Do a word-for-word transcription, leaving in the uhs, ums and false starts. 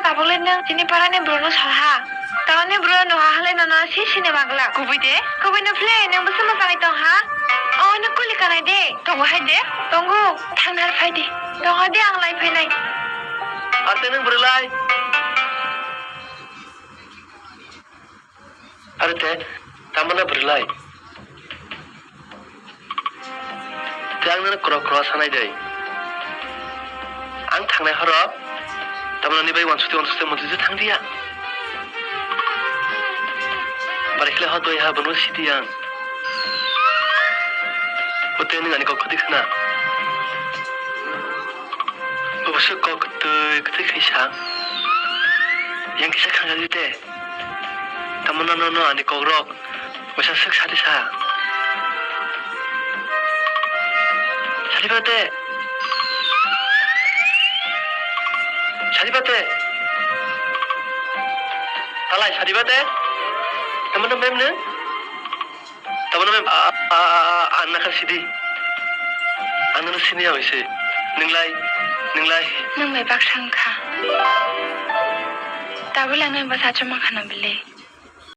Tabukle nwng chini parani bwrwino salha. Tamoni bwrwi nuha halai nono si sini magla. Kubui de? Kubui no phle nwng bwsa mwchangwi tong ha? O, nwng kuli kanai de. Tongo hai de? Tongo. Thang nar phai de. Tong ha de, ang lai phainai. Arte nwng bwrwi lai. Aro te, tamo no bwrwi lai? Te ang nono kwrw kwrw sanai de. Ang thangnai horo, tamo nini bai uansukte uansukte muchungwi thang di ya. Bari khlai hor doi ha bono sidi ang. Bo te nwng ani kok kwtwi khna. Bo bwswk kok kwtwi kwtwi khaisa. Yang kisa khangya di te. Tamo no, no, no, ani kokrok waisa swk sadi sa. Sadi ba te. Sadi ba te. Talai sadi ba te. Tamo no mem ne? Tamo no mem, a, a, a, a, ang nakha sidi. Ang no sini ya waise. Nwng lai, nwng lai. Nwng bai baksa wngkha. Tabuk le nwng bwsa achomma khana bile.